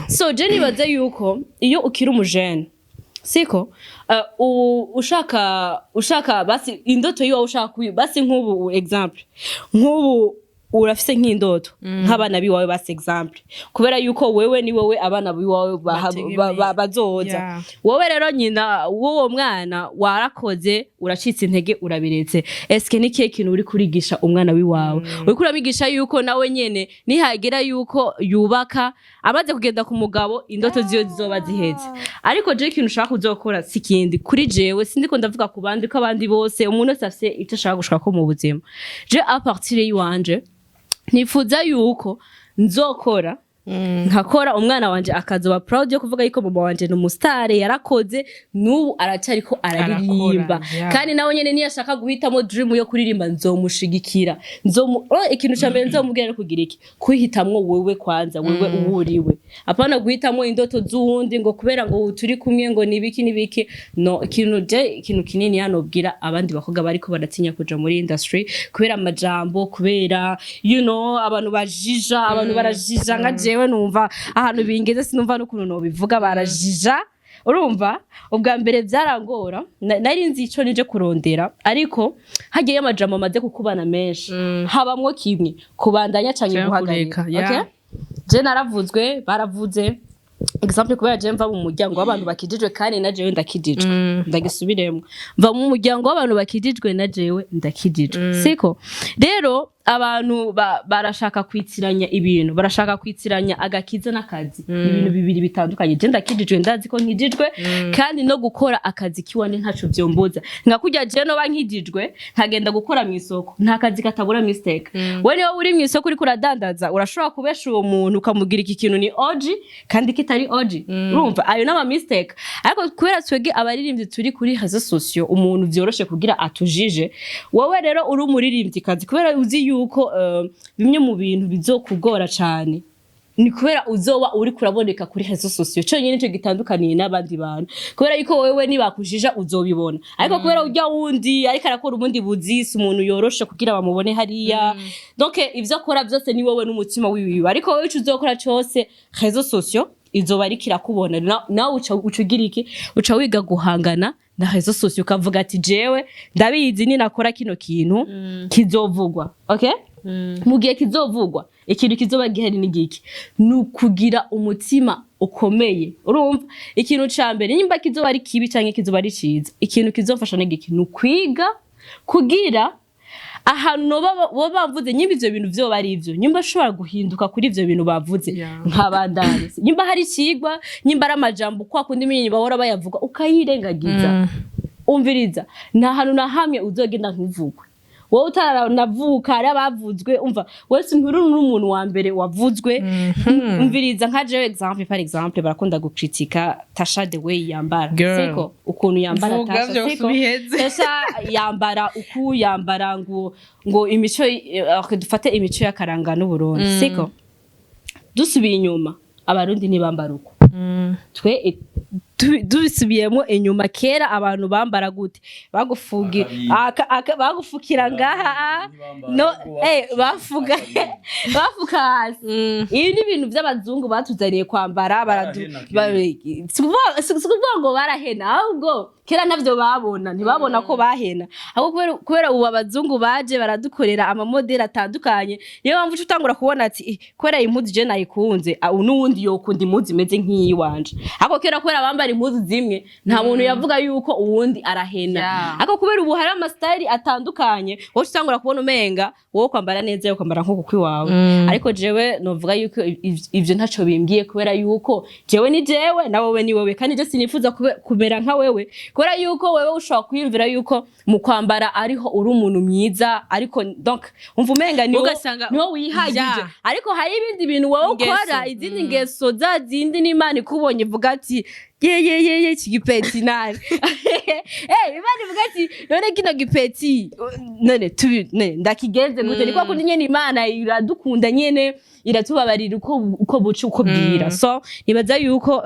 So je nibaze yuko iyo ukiri umujene, siko, ushaka basi indoto yiwawe, ushaka basi nk'ubu exemple, nk'ubu urafise nk'indoto nk'abana biwawe, basi exemple, kubera yuko wewe ni wewe abana biwawe Bategemeye. bazoza. Wowe rero nyina w'uwo mwana, warakoze, uracitse intege, urabiretse. Eske ni kihe kintu uri kurigisha umwana wiwawe? Uriko uramigisha yuko nawe nyene nihagera yuko yubaka, amaze kugenda ku mugabo, indoto ziyo zizoba ziheze. Ariko je ikintu ushaka kuzokora si kindi kuri jewe, sindiko ndavuga ku bandi, ko abandi bose, umuntu wese afise icyo ashaka gushaka mu buzima. Je à partir yiwanje nifuza yuko nzokora, nkakora, umwana wanje akazoba proud yo kuvuga yuko mama wanje ni umusitare, yarakoze, n'ubu aracyariko araririmba. Arakora, yeah. Kandi nawe nyene niyo ashaka guhitamo dream yo kuririmba, nzomushigikira. Oh, ikintu ca mbere nzomubwira ni kugira iki? Kwihitamwo wewe kwanza, wewe uwo uriwe, apana guhitamwo indoto z'uwundi ngo kubera ngo turi kumwe, ngo nibiki nibiki. No ikintu je, ikintu kinini yanobwira abandi bakobwa bariko baratinya kuja muri industry kubera amajambo, kubera abantu bajija, abantu barajija. Nka jewe numva ahantu bingeze, sinumva n'ukuntu nobivuga, barajija. Urumva, ubwa mbere byarangora, nari nzi ico nije kurondera, ariko hagiye amajambo amaze kukubana menshi, habamwo kimwe: kubandanya canke Canke guhagarika. kureka, yeah. Okay? Je naravuzwe, baravuze, exemple, kubera je mva mu muryango w'abantu bakijijwe, kandi na jewe ndakijijwe. Ndagisubiremo, mva mu muryango w'abantu bakijijwe, na jewe ndakijijwe, siko? Rero abantu barashaka kwitiranya ibintu, barashaka kwitiranya agakiza n'akazi. Ni ibintu bibiri bitandukanye. Je ndakijijwe, ndazi ko nkijijwe, kandi no gukora akazi kiwanje ntaco vyomboza. Nka kurya je noba nkijijwe nkagenda gukora mu isoko, nta kazi katabura mistake. We niba uri mu isoko uriko uradandaza, urashobora kubesha uwo muntu, ukamubwira iki kintu ni OG kandi kitari OG. Urumva, ayo n'ama mistake. Ariko kubera twebwe abaririmbyi turi kuri réseaux sociaux, umuntu vyoroshe kugira atujije. Wowe rero uri umuririmvyikazi, kubera uzi yuko bimwe mu bintu bizokugora cane ni kubera uzoba uri kuraboneka kuri réseaux sociaux conyine, nico gitandukaniye n'abandi bantu, kubera yuko wewe nibakujija uzobibona, ariko kubera urya wundi ariko arakora ubundi buzisi, umuntu yoroshe kugira bamubone hariya. Donc ivyo akora vyose ni wowe n'umutima wiwiwe, ariko wowe ico uzokora cose, réseaux sociaux izoba ariko irakubona. Nawe uca ugira iki? Uca wiga guhangana na réseaux sociaux, ukavuga ati: "Jewe ndabizi, ninakora kino kintu kizovugwa." Okay, mu gihe kizovugwa, ikintu kizoba gihari ni giki? Ni ukugira umutima ukomeye. Urumva, ikintu ca mbere, nimba kizoba ari kibi canke kizoba ari ciza, ikintu kizofasha ni giki? Ni ukwiga kugira ahantu boba bavuze, nyimba ivyo bintu vyoba ari ivyo, nyimba ashobora guhinduka kuri ivyo bintu bavuze, nkabandanya. Nyimba hari icigwa, nyimba ari amajambo kwa kundi menye bahora bayavuga, ukayirengagiza. Umviriza, nta hantu na hamwe uzogenda ntuvugwe. Wowe utaranavuka hari abavuzwe. Umva, wese nturi n'umuntu wa mbere wavuzwe. Umviriza, nka jewe exemple, par exemple, barakunda gukritika Tasha the way yambara. Girl. Siko? Ukuntu yambara. Vuga Tasha, vyose siko? ubiheze. Tasha yambara uku, yambara ngo imico, okay, dufate imico y'akaranga n'Uburundi, siko? Dusubiye inyuma, Abarundi ntibambara uko. Twe dusubiyemo inyuma, kera abantu bambara gute? Bagufugi bagufukira ngaha, no bafuga, bafuka hasi. Ibi ni ibintu by'abazungu batuzaniye kwambara. Barahena kera. Si ukuvuga ngo barahena, ahubwo Kera navyo babona, ntibabona ko bahena, ahubwo kubera ubu abazungu baje baradukorera amamodèles atandukanye. Niyo mpamvu uca utangura kubona ati: "Eh, kubera iyi mpuzu je nayikunze, n'uwundi yokunda impuzu imeze nk'iyiwanje." Ariko kera, kubera bambara impuzu zimwe, nta muntu yavuga yuko uwundi arahena. Ariko kubera ubu hari amastyles atandukanye, wowe utangura kubona umenga wowe kwambara neza yo kwambara nk'uku kwiwawe. Ariko jewe novuga yuko ivyo ntaco bimbwiye, kubera yuko jewe ni jewe na wewe ni wewe, kandi je sinifuza kumera nka wewe, kubera yuko wewe ushobora kwiyumvira yuko mu kwambara ariho uri umuntu mwiza, ariko donc umva umenga ni niwo wihagije. Ariko hari ibindi bintu wowe Ingeso. ukora, izindi ngeso za zindi n'Imana ikubonye ivuga ati: "Ye ye ye ye, iki gipetit nani?" Imana ivuga ati: "None kino gipetit none tubi ne ndakigenze gute?" Ni kwa kundi nyene Imana iradukunda nyene, iratubabarira uko buca uko bwira. So nibaza yuko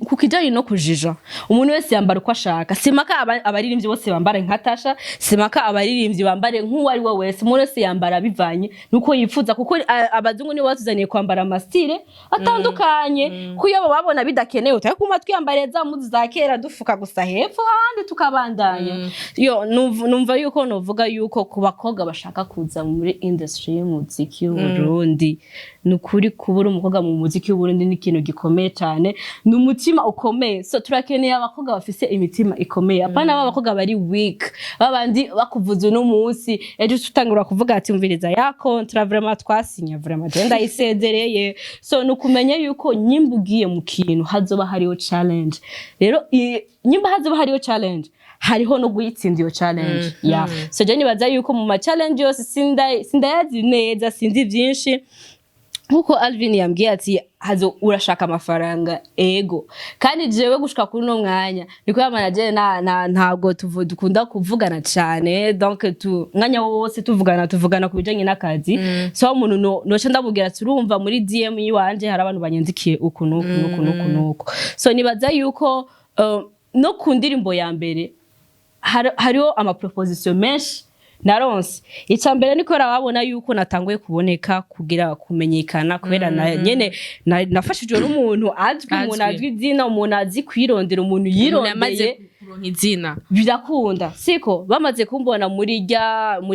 ku kijanye no kujija, umuntu wese yambara uko ashaka. Simaka abaririmbyi bose bambara nka Tasha, simaka abaririmbyi bambare nk'uwo ari we wese. Umuntu wese yambara bivanye nuko yifuza, kuko abazungu nibo batuzaniye kwambara amastyles atandukanye. Ko iyo babona bidakenewe, utari kuma twiyambariye za mpuzu za kera, dufuka gusa hepfo, ahandi tukabandanya. Yo numva yuko novuga yuko ku bakobwa bashaka kuza muri industry y'umuziki w'Uburundi, ni ukuri kubura umukobwa mu muziki w'Uburundi ni ikintu gikomeye cyane, ni umutima ukomeye. So turakeneye abakobwa bafise imitima ikomeye, apana ba bakobwa bari weak, babandi bakuvuza uno munsi, ejo tutangura kuvuga ati: "Umviriza, ya contrat vraiment twasinya, vraiment je ndayisezereye." So ni ukumenya yuko nyimba ugiye mu kintu, hazoba hariho challenge. Rero nyimba hazoba hariho challenge, hariho no guyitsinda iyo challenge. Yeah, so je nibaza yuko mu ma challenge yose sindayazi neza, sinzi byinshi. Nkuko Alvin yambwiye ati: "Hazo urashaka amafaranga." Ego, kandi jewe gushika kuri uno mwanya niko ya manager na ntabwo dukunda kuvugana cyane. Donc tu mwanya wose tuvugana ku bijanye n'akazi. So umuntu no noca ndamubwira ati: "Urumva, muri DM yiwanje hari abantu banyandikiye uku nuku nuku nuku nuku." So nibaza yuko no ku ndirimbo ya mbere hariho amaproposition menshi naronse. Icya mbere niko babona yuko natanguye kuboneka, kugira kumenyekana, kubera na nyene nafashijwe n'umuntu azwi, umuntu Azwi. azwi izina, umuntu azi kwirondera, umuntu Umuntu yamaze yirondeye. kuronka izina. Birakunda siko bamaze kumbona muri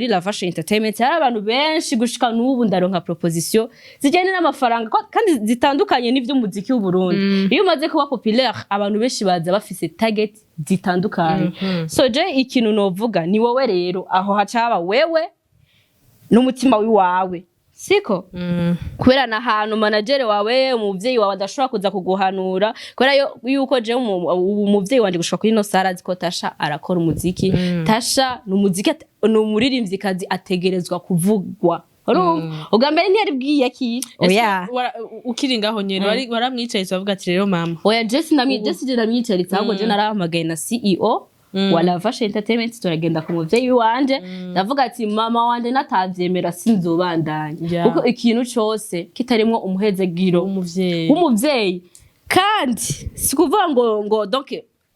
Lavashe Entertainment, hari abantu benshi. Gushika n'ubu ndaronka proposition zijyanye n'amafaranga kandi zitandukanye n'ivy'umuziki w'u Burundi. Iyo umaze kuba populaire, abantu benshi baza bafise target zitandukanye. So je ikintu novuga ni wowe rero, aho hacaba wewe n'umutima wiwawe, siko? Kubera na hantu manager wawe, umuvyeyi wawe adashobora kuza kuguhanura, kubera yuko je ubu umuvyeyi wanje gushika kuri no sara azi ko Tasha arakora umuziki. Tasha ni umuziki, ni umuririmvyikazi, ategerezwa kuvugwa. Urumva, ubwa mbere ntiyari bwiyakire, oya. Ukiri ngaho nyene waramwicaye bavuga ati: "Rero mama"? Oya, je si namwicaritse, ahubwo je narahamagaye na CEO wa Lavashe Entertainment, turagenda ku muvyeyi wanje, ndavuga ati: "Mama wanje natavyemera sinzobandanya." Kuko ikintu cose kitarimwo umuhezagiro umuvyeyi w'umuvyeyi, kandi si kuvuga ngo donc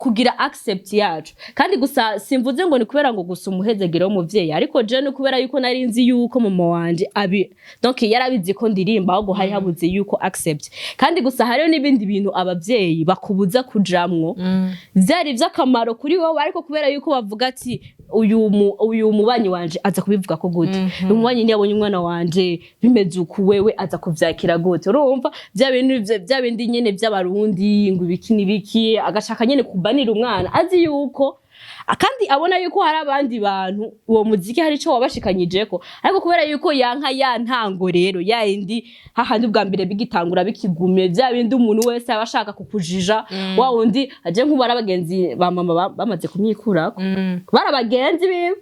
kugira accept yacu. Kandi gusa simvuze ngo ni kubera ngo gusa umuhezagiro w'umuvyeyi, ariko je ni kubera yuko nari nzi yuko mama wanje abi donc yarabizi ko ndirimba, ahubwo hari habuze yuko accept. Kandi gusa hariho n'ibindi bintu abavyeyi bakubuza kujamwo vyari ivy'akamaro kuri wowe, ariko kubera yuko bavuga ati: Uyu mubanyi wanje aza kubivuga ko gute? Uyu mubanyi ntiyabonye umwana wanje bimeze uku, wewe aza kuvyakira gute?" Urumva, vya bintu vya bindi nyene vy'Abarundi ngo ibiki n'ibiki, agashaka nyene kubanira umwana, azi yuko kandi abona yuko hari abandi bantu uwo muziki hari ico wabashikanyijeko, ariko kubera yuko yanka ya ntango rero ya indi hahandi ubwa mbere bigitangura bikigumye, vya bindi umuntu wese aba ashaka kukujija, wa wundi aje nk'ubu abagenzi ba mama bamaze kumwikurako, bari abagenzi biwe,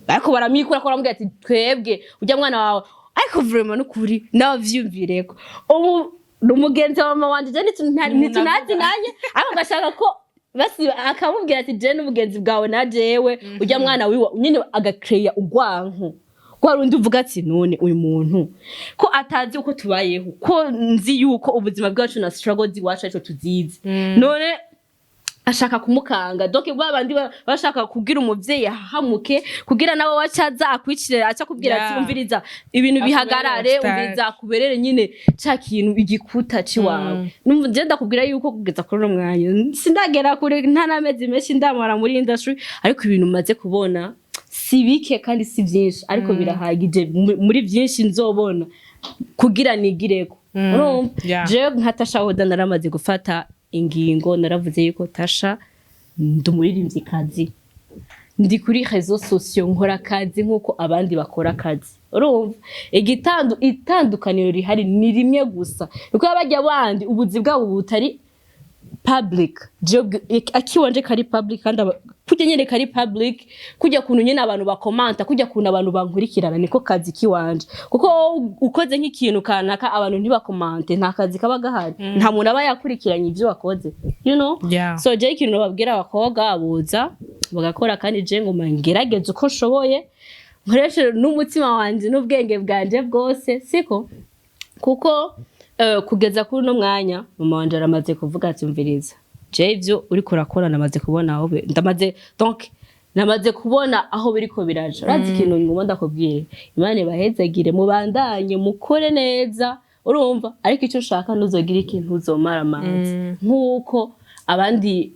ariko baramwikura ko baramubwira ati: "Twebwe ujya mwana wawe." Ariko vraiment n'ukuri navyumvireko, ubu ni umugenzi wa mama wanje, je ntitunazi nanye, ariko gashaka ko basi akamubwira ati: "Je n'ubugenzi bwawe na jewe ujya mwana wiwe." Nyine agakreya ugwanko kwa rundi uvuga ati: "None uyu muntu ko atazi uko tubayeho, ko nzi yuko ubuzima bwacu na struggles iwacu ariko tuzizi, none Ashaka kumukanga. Donc ba bandi bashaka kugira umuvyeyi ahahamuke, kugira nawe wacaza akwicire, aca kubwira ati: "Umviriza, ibintu Akuberere bihagarare." obstacle. Umviriza, akuberere nyine ca kintu, igikuta ciwawe. Numva je ndakubwira yuko kugeza kuri uno mwanya sindagera kure, nta n'amezi menshi ndamara muri industry, ariko ibintu maze kubona si bike kandi si byinshi, ariko birahagije muri byinshi nzobona kugira nigireko. Urumva, jewe nka Tasha Oda naramaze gufata ingingo, naravuze yuko Tasha ndi umuririmvyikazi, ndi kuri réseaux sociaux, nkora akazi nk'uko abandi bakora akazi. Urumva, itandukaniro rihari ni rimwe gusa, niko bajya bandi ubuzi bwabo butari public. Jewe akiwanje kari public, kandi kurya nyene kari public, kurya kuntu nyene abantu bakomanta, kurya kuntu abantu bankurikirana, niko kazi kiwanje. Kuko wowe ukoze nk'ikintu kanaka, abantu ntibakomante, nta kazi kaba gahari, nta muntu aba yakurikiranye ivyo wakoze. So jewe ikintu babwira abakobwa, boza bagakora, kandi je ngoma ngerageze uko nshoboye, nkoreshe n'umutima wanje n'ubwenge bwanje bwose, siko? Kuko kugeza kuri uno mwanya mama wanje aramaze kuvuga ati: "Umviriza, je ivyo uriko urakora namaze kubona aho ndamaze, donc namaze kubona aho biriko biraja." Urazi ikintu ngomba ndakubwire? Imana ibahezagire, mubandanye mukore neza, urumva? Ariko icyo ushaka, ntuzogira ikintu uzomara amazi nk'uko abandi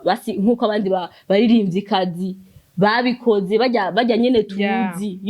basi, nk'uko abandi baririmvyikazi babikoze, bajya nyene tuzi.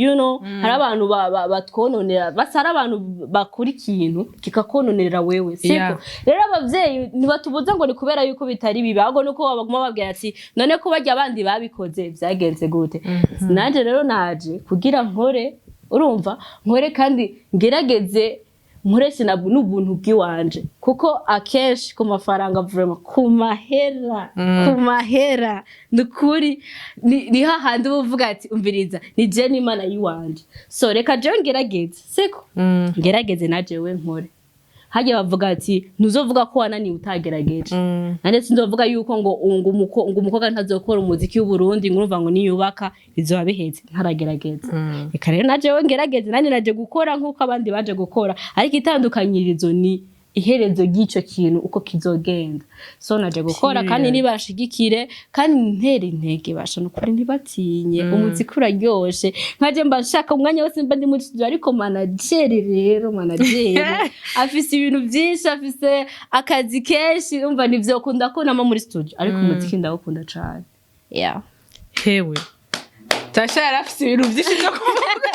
Hari abantu batwononera, basi hari abantu bakora ikintu kikakononerera wewe, siko? Rero abavyeyi ntibatubuza ngo ni kubera yuko bitari bibi, ahubwo nuko baguma babwira ati: "None ko bajya abandi babikoze, vyagenze gute?" Nanje rero naje kugira nkore, urumva, nkore kandi ngerageze nkoreshe n'ubuntu bw'iwanje, kuko akenshi ku mafaranga, vraiment, ku mahera, ku mahera, ni ukuri ni hahandi uba uvuga ati: "Umviriza, ni je n'Imana y'iwanje." So reka jewe ngerageze, siko? Ngerageze na jewe nkore. Hajya bavuga ati: "Ntuzovuga ko wananiwe utagerageje." Nanjye sinzovuga yuko ngo umukobwa ntazokora umuziki w'Uburundi, ngo urumva ngo niyubaka bizoba biheze ntaragerageza. Reka rero na jewe ngerageze, nanjye naje gukora nk'uko abandi baje gukora, ariko itandukanyirizo ni iherezo ry'ico kintu uko kizogenda. So naje gukora kandi nibashigikire kandi ntere intege, basha nukuri ntibatinye, umuziki uraryoshe. Nkaje mba nshaka umwanya wose mba ndi muri studio, ariko manager rero, manager afise ibintu byinshi, afise akazi kenshi, umva, ntivyokunda ko nama muri studio, ariko umuziki ndawukunda cane, yeah. Hewe, Tasha yari afise ibintu byinshi byo kuvuga.